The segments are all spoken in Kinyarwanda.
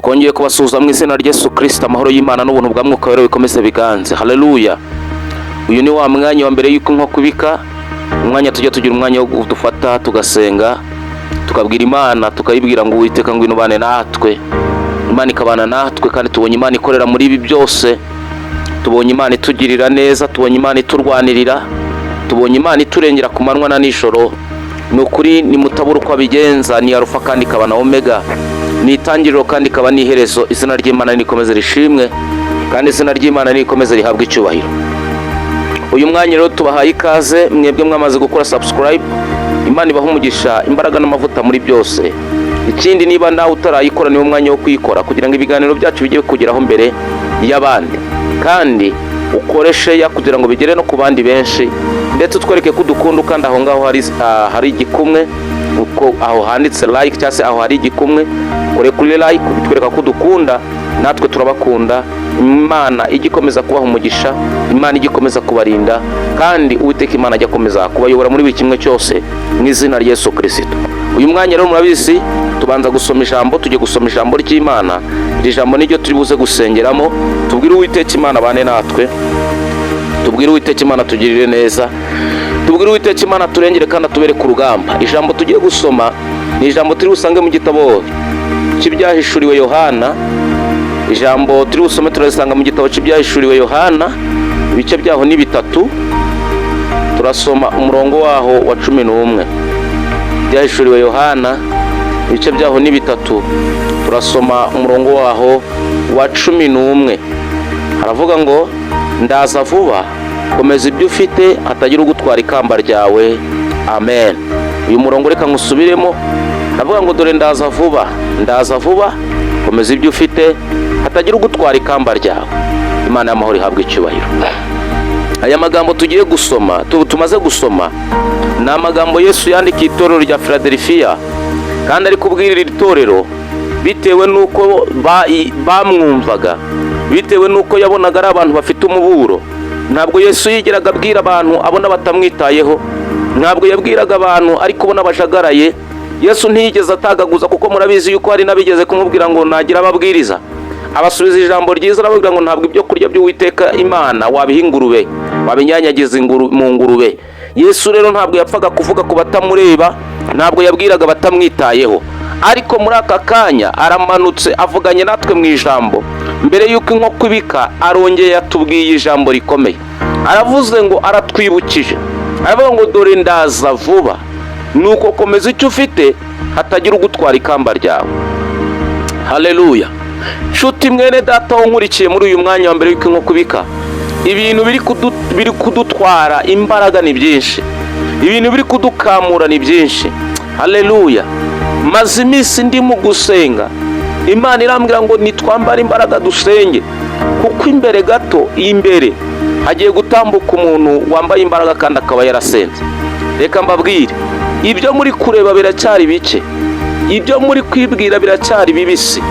Twongeye kubasuhuza mu izina rya Yesu Kirisito. Amahoro y'Imana n'ubuntu bwa Mwuka Wera bikomeze biganze. Haleluya! Uyu ni wa mwanya wa mbere y'uko inkoko ibika, umwanya tujya tugira, umwanya wo dufata tugasenga, tukabwira Imana, tukayibwira ngo: "Uwiteka, ngwino ubane natwe." Imana ikabana natwe, kandi tubonye Imana ikorera muri ibi byose. Tubonye Imana itugirira neza, tubonye Imana iturwanirira, tubonye Imana iturengera ku manywa na nijoro. Ni ukuri nimutabura uko abigenza. Ni Arufa kandi ikaba na Omega, ni itangiriro kandi ikaba n'iherezo. Izina ry'Imana nikomeze rishimwe, kandi izina ry'Imana nikomeze rihabwe icyubahiro. Uyu mwanya rero tubahaye ikaze, mwebwe mwamaze gukora subscribe. Imana ibaha umugisha, imbaraga n'amavuta muri byose. Ikindi, niba nawe utarayikora, niwo mwanya wo kuyikora kugira ngo ibiganiro byacu bijye kugeraho mbere y'abandi, kandi ukore share kugira ngo bigere no ku bandi benshi, ndetse utwereke ko udukunda. Kandi aho ngaho hari igikumwe, uko aho handitse "like" cyangwa se aho hari igikumwe, ukore kuri like, bitwereka ko udukunda. Natwe turabakunda. Imana ijya ikomeza kubaha umugisha, Imana ijya ikomeza kubarinda, kandi Uwiteka Imana ajya akomeza kubayobora muri buri kimwe cyose mu izina rya Yesu Kirisito. Uyu mwanya rero murabizi, tubanza gusoma ijambo. Tujye gusoma ijambo ry'Imana. Iri jambo niryo turi buze gusengeramo, tubwire Uwiteka Imana abane natwe, tubwire Uwiteka Imana tugirire neza, tubwire Uwiteka Imana turengere kandi atubere ku rugamba. Ijambo tugiye gusoma ni ijambo turi busange mu gitabo cy'Ibyahishuriwe Yohana. Ijambo turi busome turarisanga mu gitabo cy'Ibyahishuriwe Yohana, ibice byaho ni bitatu. Turasoma umurongo waho wa 11. Ibyahishuriwe Yohana, ibice byaho ni bitatu, turasoma umurongo waho wa 11. Haravuga ngo: "Ndaza vuba, komeza ibyo ufite, hatagira ugutwara ikamba ryawe." Amen. Uyu murongo reka nkusubiremo. Ndavuga ngo: "Dore ndaza vuba, ndaza vuba, komeza ibyo ufite, hatagira ugutwara ikamba ryawe." Imana y'amahoro ihabwa icyubahiro. Aya magambo tugiye gusoma, tumaze gusoma, ni amagambo Yesu yandikiye itorero rya Filadelifiya, kandi ari kubwira iri torero bitewe n'uko bamwumvaga, bitewe n'uko yabonaga ari abantu bafite umuburo. Ntabwo Yesu yigeraga abwira abantu abona batamwitayeho, ntabwo yabwiraga abantu ariko ubona bajagaraye. Yesu ntiyigeze atagaguza, kuko murabizi yuko hari n'abigeze kumubwira ngo nagira ababwiriza, abasubiza ijambo ryiza, arababwira ngo: "Ntabwo ibyo kurya by'Uwiteka Imana wabiha ingurube, wabinyanyagiza mu ngurube." Yesu rero ntabwo yapfaga kuvuga ku batamureba, ntabwo yabwiraga abatamwitayeho. Ariko muri aka kanya aramanutse, avuganye natwe mu ijambo. Mbere y'uko inkoko ibika, arongeye yatubwiye ijambo rikomeye. Aravuze ngo, aratwibukije, aravuga ngo: "Dore ndaza vuba, nuko komeza icyo ufite, hatagira ugutwara ikamba ryawe." Haleluya! Nshuti mwene data wo nkurikiye muri uyu mwanya wa mbere y'uko inkoko ibika, ibintu biri kudutwara imbaraga ni byinshi, ibintu biri kudukamura ni byinshi. Haleluya! Maze iminsi ndimo gusenga, Imana irambwira ngo nitwambare imbaraga dusenge, kuko imbere gato, imbere hagiye gutambuka umuntu wambaye imbaraga kandi akaba yarasenze. Reka mbabwire, ibyo muri kureba biracyari bike, ibyo muri kwibwira biracyari bibisi.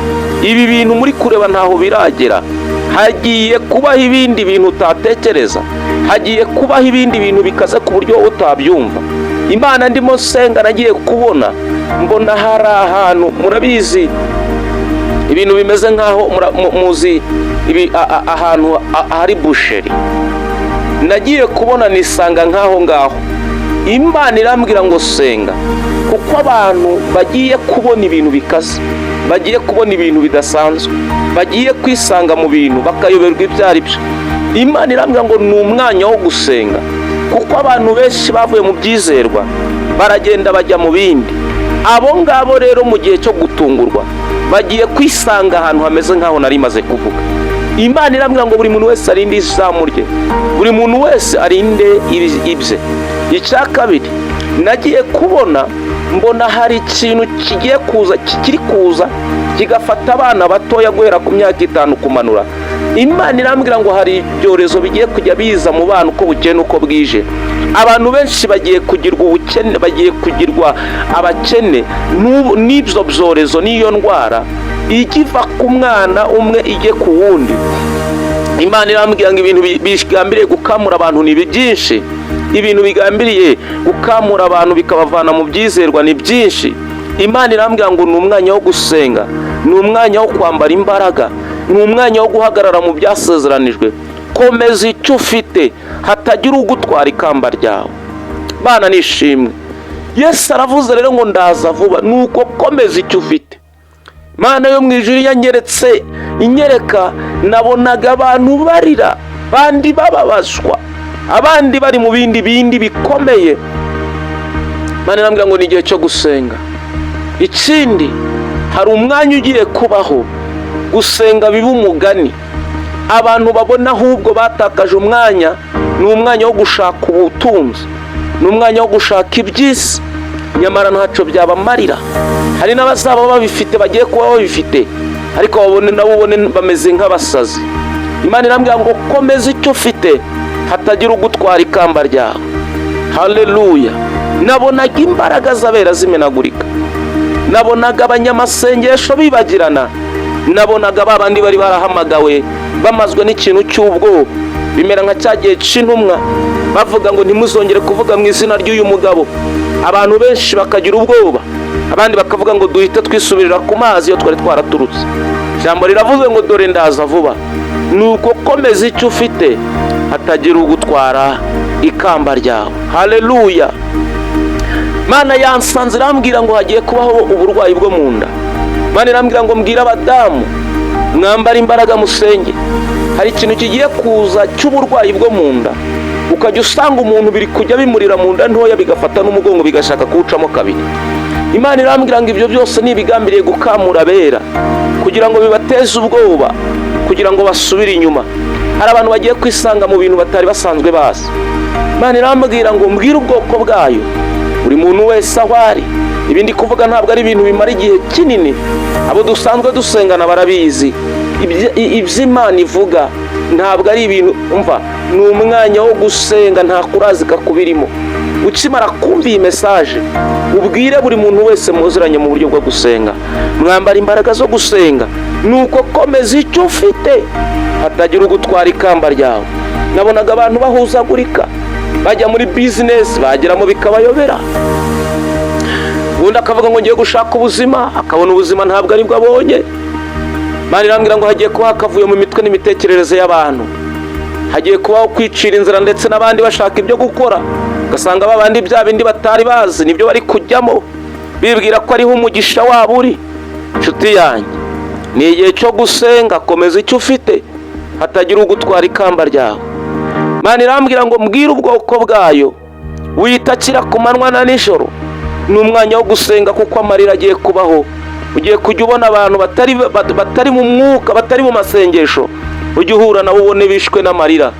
Ibi bintu muri kureba ntaho biragera. Hagiye kubaho ibindi bintu utatekereza, hagiye kubaho ibindi bintu bikaze ku buryo wowe utabyumva. Imana ndimo nsenga, nagiye kubona mbona hari ahantu, murabizi, ibintu bimeze nk'aho muzi ahantu ahari boucherie. Nagiye kubona nisanga nk'aho ngaho. Imana irambwira ngo: "Senga, kuko abantu bagiye kubona ibintu bikaze, bagiye kubona ibintu bidasanzwe, bagiye kwisanga mu bintu bakayoberwa ibyo ari byo." Imana irambwira ngo ni umwanya wo gusenga, kuko abantu benshi bavuye mu byizerwa baragenda bajya mu bindi. Abo ngabo rero mu gihe cyo gutungurwa bagiye kwisanga ahantu hameze nk'aho nari maze kuvuga. Imana irambwira ngo buri muntu wese arinde izamu rye, buri muntu wese arinde ibye. Icya kabiri, nagiye kubona mbona hari ikintu kigiye kuza, kikiri kuza kigafata abana batoya guhera ku myaka 5 kumanura. Imana irambwira ngo hari ibyorezo bigiye kujya biza mu bana uko bukeye n'uko bwije. Abantu benshi bagiye kugirwa ubukene, bagiye kugirwa abakene n'ibyo byorezo, n'iyo ndwara ijya iva ku mwana umwe ijye ku wundi. Imana irambwira ngo ibintu bigambiriye gukamura abantu ni byinshi, ibintu bigambiriye gukamura abantu bikabavana mu byizerwa ni byinshi. Imana irambwira ngo ni umwanya wo gusenga. Ni umwanya wo kwambara imbaraga, ni umwanya wo guhagarara mu byasezeranijwe. Komeza icyo ufite, hatagira ugutwara ikamba ryawe. Bana nishimwe. Yesu aravuze rero ngo ndaza vuba, nuko komeza icyo ufite. Imana yo mu ijuru yanyeretse inyereka, nabonaga abantu barira, abandi bababazwa, abandi bari mu bindi bindi bikomeye. Imana irambwira ngo ni igihe cyo gusenga. Ikindi, hari umwanya ugiye kubaho gusenga biba umugani, abantu babona ahubwo batakaje umwanya. Ni umwanya wo gushaka ubutunzi, ni umwanya wo gushaka iby'isi, nyamara ntacyo byabamarira. Hari n'abazaba babifite, bagiye kuba babifite, ariko babone nabo ubone bameze nk'abasazi. Imana irambwira ngo komeza icyo ufite, hatagira ugutwara ikamba ryawe. Haleluya! Nabonaga imbaraga z'abera zimenagurika, nabonaga abanyamasengesho bibagirana, nabonaga ba bandi bari barahamagawe bamazwe n'ikintu cy'ubwoba, bimera nka cya gihe cy'intumwa bavuga ngo ntimuzongere kuvuga mu izina ry'uyu mugabo. Abantu benshi bakagira ubwoba, abandi bakavuga ngo duhite twisubirira ku mazi iyo twari twaraturutse. Ijambo riravuze ngo dore ndaza vuba, nuko komeza icyo ufite, hatagira ugutwara ikamba ryawe. Haleluya! Mana yansanze irambwira ngo hagiye kubaho uburwayi bwo mu nda. Mana irambwira ngo mbwire abadamu mwambare imbaraga, musenge. Hari ikintu kigiye kuza cy'uburwayi bwo mu nda, ukajya usanga umuntu biri kujya bimurira mu nda ntoya, bigafata n'umugongo, bigashaka kuwucamo kabiri. Imana irambwira ngo ibyo byose ni ibigambiriye gukamura abera, kugira ngo bibateze ubwoba, kugira ngo basubire inyuma. Hari abantu bagiye kwisanga mu bintu batari basanzwe bazi. Imana irambwira ngo mbwire ubwoko bwayo, buri muntu wese aho ari. Ibi ndi kuvuga ntabwo ari ibintu bimara igihe kinini, abo dusanzwe dusengana barabizi. Ibyo Imana ivuga ntabwo ari ibintu umva, ni umwanya wo gusenga, nta kurazika kubirimo. Ukimara kumva iyi message, ubwire buri muntu wese muziranye mu buryo bwo gusenga, mwambara imbaraga zo gusenga. Nuko komeza icyo ufite, hatagira ugutwara ikamba ryawe. Nabonaga abantu bahuzagurika, bajya muri business, bageramo bikabayobera. Ubundi akavuga ngo ngiye gushaka ubuzima, akabona ubuzima ntabwo aribwo abonye. Imana irambwira ngo hagiye kubaho akavuyo mu mitwe n'imitekerereze y'abantu, hagiye kubaho kwicira inzira, ndetse n'abandi bashaka ibyo gukora, ugasanga babandi bya bindi batari bazi nibyo bari kujyamo, bibwira ko ariho umugisha wabo uri. Inshuti yanjye, ni igihe cyo gusenga. Komeza icyo ufite, hatagira ugutwara ikamba ryawe. Imana irambwira ngo mbwire ubwoko bwayo witakira ku manywa na nijoro. Ni umwanya wo gusenga, kuko amarira agiye kubaho. Ugiye kujya ubona abantu batari mu mwuka, batari mu masengesho, ujye uhura nabo ubone bishwe n'amarira.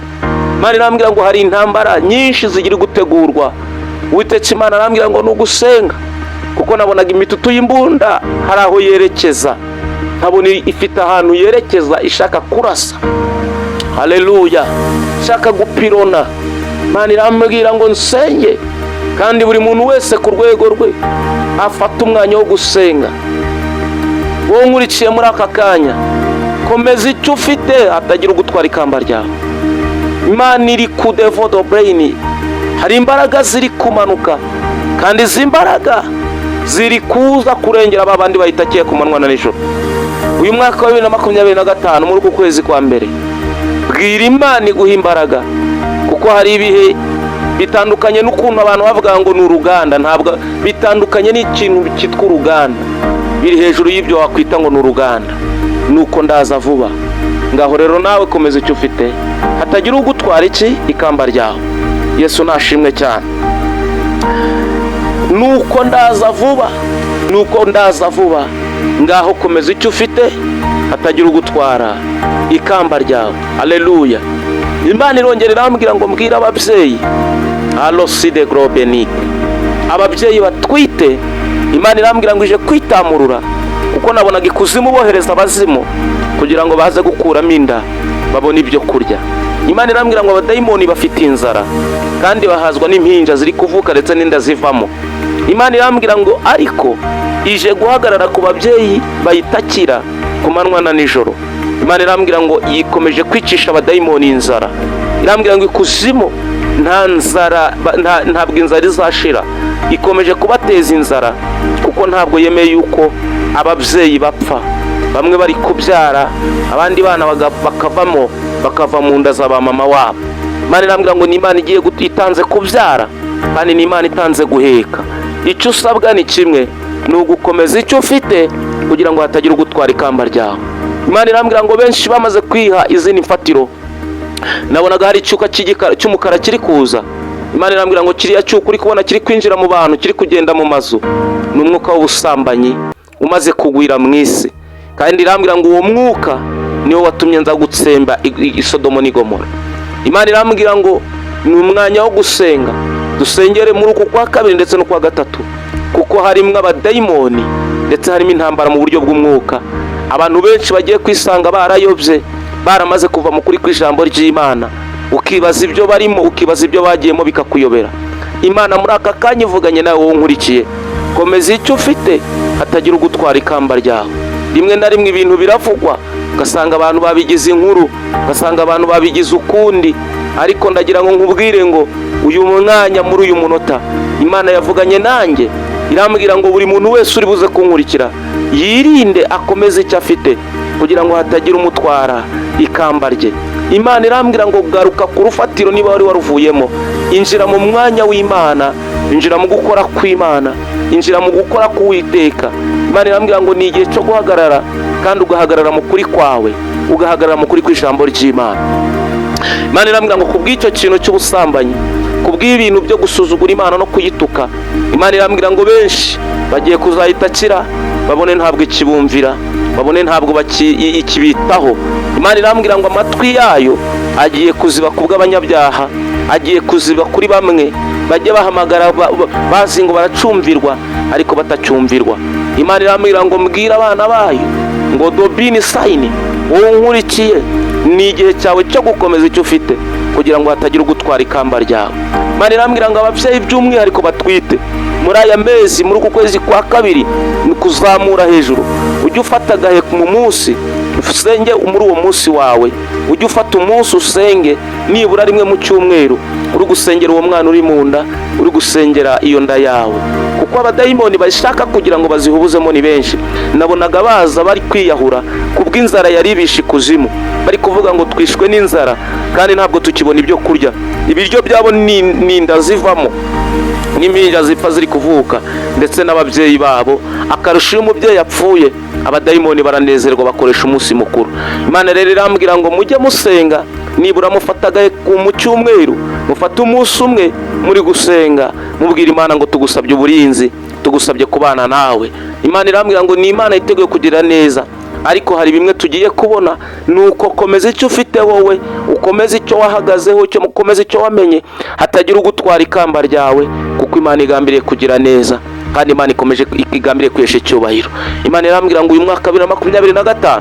Imana irambwira ngo hari intambara nyinshi zigira gutegurwa. Uwiteka Imana arambwira ngo ni ugusenga, kuko nabonaga imitutu y'imbunda hari aho yerekeza, nkabona ifite ahantu yerekeza ishaka kurasa. Haleluya! Ishaka gupirona. Imana irambwira ngo nsenge, kandi buri muntu wese ku rwego rwe afate umwanya wo gusenga. Wowe nkurikiye muri aka kanya, komeza icyo ufite, hatagira ugutwara ikamba ryawe. Imana iri ku devodo bureyini, hari imbaraga ziri kumanuka, kandi izi mbaraga ziri kuza kurengera ba bandi bayitakiye ku manywa na nijoro. Uyu mwaka wa 2025, muri uku kwezi kwa mbere, bwira Imana iguha imbaraga, kuko hari ibihe bitandukanye n'ukuntu abantu bavuga ngo ni uruganda. Ntabwo bitandukanye n'ikintu cyitwa uruganda, biri hejuru y'ibyo wakwita ngo ni uruganda. Nuko ndaza vuba. Ngaho rero nawe komeza icyo ufite, hatagira ugutwara iki ikamba ryawe. Yesu nashimwe cyane. Nuko ndaza vuba, nuko ndaza vuba. Ngaho komeza icyo ufite, hatagira ugutwara ikamba ryawe. Aleluya! Imana irongera irambwira ngo mbwire ababyeyi aloside gorobenike, ababyeyi batwite. Imana irambwira ngo ije kwitamurura, kuko nabonaga ikuzimu bohereza abazimu kugira ngo baze gukuramo inda babone ibyo kurya. Imana irambwira ngo abadayimoni bafite inzara, kandi bahazwa n'impinja ziri kuvuka ndetse n'inda zivamo. Imana irambwira ngo ariko ije guhagarara ku babyeyi bayitakira ku manywa na nijoro. Imana irambwira ngo yikomeje kwicisha abadayimoni inzara. Irambwira ngo ikuzimu nta nzara, ntabwo inzara izashira. Ikomeje kubateza inzara, kuko ntabwo yemeye yuko ababyeyi bapfa. Bamwe bari kubyara, abandi bana bakavamo, bakava mu nda za ba mama wabo. Imana irambwira ngo ni Imana igiye itanze kubyara, kandi ni Imana itanze guheka. Icyo usabwa ni kimwe, ni ugukomeza icyo ufite kugira ngo hatagira ugutwara ikamba ryawe. Imana irambwira ngo benshi bamaze kwiha izindi mfatiro. Nabonaga hari icyuka cy'umukara kiri kuza. Imana irambwira ngo kiriya cyuka uri kubona kiri kwinjira mu bantu, kiri kugenda mu mazu, ni umwuka w'ubusambanyi umaze kugwira mu isi. Kandi irambwira ngo uwo mwuka niwo watumye nza gutsemba i Sodomo n'i Gomora. Imana irambwira ngo ni umwanya wo gusenga, dusengere muri uku kwa kabiri ndetse no kwa gatatu, kuko harimo abadayimoni ndetse harimo intambara mu buryo bw'umwuka. Abantu benshi bagiye kwisanga barayobye, baramaze kuva mu kuri kw'ijambo ry'Imana, ukibaza ibyo barimo, ukibaza ibyo bagiyemo, bikakuyobera. Imana muri aka kanya ivuganye nawe, wowe nkurikiye, komeza icyo ufite hatagira ugutwara ikamba ryawe. Rimwe na rimwe ibintu biravugwa, ugasanga abantu babigize inkuru, ugasanga abantu babigize ukundi. Ariko ndagira ngo nkubwire ngo uyu mwanya, muri uyu munota, Imana yavuganye nanjye, irambwira ngo buri muntu wese uri buze kunkurikira yirinde, akomeze icyo afite kugira ngo hatagira umutwara ikamba rye. Imana irambwira ngo garuka ku rufatiro niba wari waruvuyemo, injira mu mwanya w'Imana, injira mu gukora kw'Imana, injira mu gukora k'Uwiteka. Imana irambwira ngo ni igihe cyo guhagarara, kandi ugahagarara mu kuri kwawe, ugahagarara mu kuri kw'ijambo ry'Imana. Imana irambwira ngo kubw'icyo kintu cy'ubusambanyi, kubw'ibintu byo gusuzugura Imana no kuyituka, Imana irambwira ngo benshi bagiye kuzayitakira babone ntabwo ikibumvira, babone ntabwo ikibitaho. Imana irambwira ngo amatwi yayo agiye kuziba ku bw'abanyabyaha, agiye kuziba kuri bamwe bajya bahamagara bazi ngo baracumvirwa, ariko batacyumvirwa. Imana irambwira ngo mbwire abana bayo ngo dobini sayini, wowe nkurikiye, ni igihe cyawe cyo gukomeza icyo ufite kugira ngo hatagira ugutwara ikamba ryawe. Imana irambwira ngo ababyeyi by'umwihariko batwite, muri aya mezi, muri uku kwezi kwa kabiri, ni kuzamura hejuru, ujye ufata agahe mu munsi usenge. Muri uwo munsi wawe ujye ufata umunsi usenge nibura rimwe mu cyumweru, uri gusengera uwo mwana uri mu nda, uri gusengera iyo nda yawe, kuko abadayimoni bashaka kugira ngo bazihubuzemo ni benshi. Nabonaga baza bari kwiyahura kubw'inzara yari ibishe ikuzimu, bari kuvuga ngo twishwe n'inzara kandi ntabwo tukibona ibyo kurya. Ibiryo byabo ni inda zivamo n'impinja zipfa ziri kuvuka, ndetse n'ababyeyi babo. Akarusho, iyo umubyeyi apfuye, abadayimoni baranezerwa, bakoresha umunsi mukuru. Imana rero irambwira ngo mujye musenga, nibura mufata mu cyumweru, mufate umunsi umwe muri gusenga, mubwira Imana ngo tugusabye uburinzi, tugusabye kubana nawe. Imana irambwira ngo ni Imana yiteguye kugira neza, ariko hari bimwe tugiye kubona. Ni uko komeza icyo ufite wowe, ukomeze icyo wahagazeho, icyo ukomeze icyo wamenye, hatagira ugutwara ikamba ryawe, kuko Imana igambiriye kugira neza, kandi Imana ikomeje igambiriye kwihesha icyubahiro. Imana irambwira ngo uyu mwaka wa 2025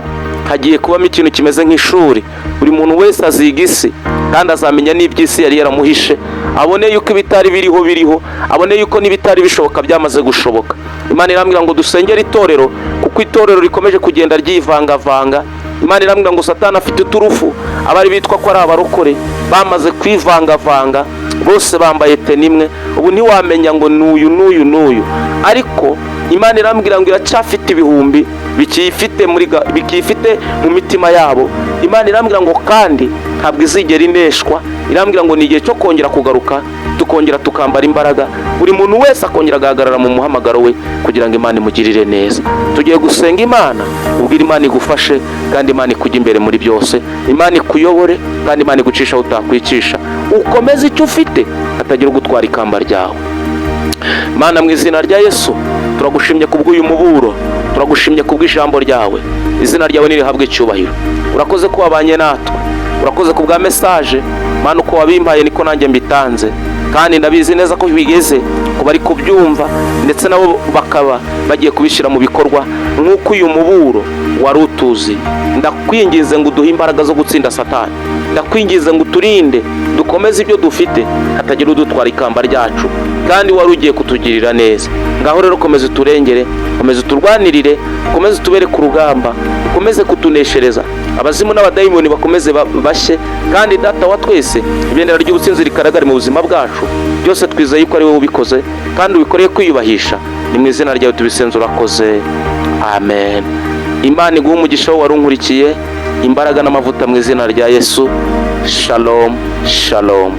hagiye kubamo ikintu kimeze nk'ishuri. Buri muntu wese aziga isi, kandi azamenya n'iby'isi yari yaramuhishe, abone yuko ibitari biriho biriho, abone yuko n'ibitari bishoboka byamaze gushoboka. Imana irambwira ngo dusengere itorero, kuko itorero rikomeje kugenda ryivangavanga. Imana irambwira ngo Satani afite uturufu. Abari bitwa ko ari abarokore bamaze kwivangavanga, bose bambaye tenue imwe, ubu ntiwamenya ngo n'uyu n'uyu n'uyu. Ariko Imana irambwira ngo iracyafite ibihumbi bikiyifite muri bikiyifite mu mitima yabo. Imana irambwira ngo kandi ntabwo izigera ineshwa. Irambwira ngo ni igihe cyo kongera kugaruka, tukongera tukambara imbaraga, buri muntu wese akongera agahagarara mu muhamagaro we kugira ngo Imana imugirire neza. Tugiye gusenga Imana, ubwira Imana igufashe, kandi Imana ikujya imbere muri byose, Imana ikuyobore, kandi Imana igucisha aho utakwicisha. Ukomeze icyo ufite hatagira ugutwara ikamba ryawe. Mana, mu izina rya Yesu, turagushimye kubw'uyu muburo, turagushimye kubw'ijambo ryawe. Izina ryawe nirihabwe icyubahiro. Urakoze ko wabanye natwe, urakoze ku bwa message. Mana, uko wabimpaye niko nanjye mbitanze, kandi ndabizi neza ko bigeze ku bari kubyumva, ndetse nabo bakaba bagiye kubishyira mu bikorwa nk'uko uyu muburo wari utuzi. Ndakwinginze ngo uduhe imbaraga zo gutsinda Satani. Ndakwinginze ngo uturinde, dukomeze ibyo dufite, hatagira udutwara ikamba ryacu, kandi wari ugiye kutugirira neza. Ngaho rero komeza uturengere, komeza uturwanirire, ukomeze utubere ku rugamba, ukomeze kutuneshereza. Abazimu n'abadayimoni bakomeze bashye, kandi Data wa twese, ibendera ry'ubutsinzi rigaragare mu buzima bwacu. Byose twizeye yuko ari wowe ubikoze, kandi ubikoreye kwiyubahisha. Ni mu izina ryawe tubisenze, urakoze, amen. Imana iguha umugisha wo wari unkurikiye, imbaraga n'amavuta mu izina rya Yesu. Shalom, shalom.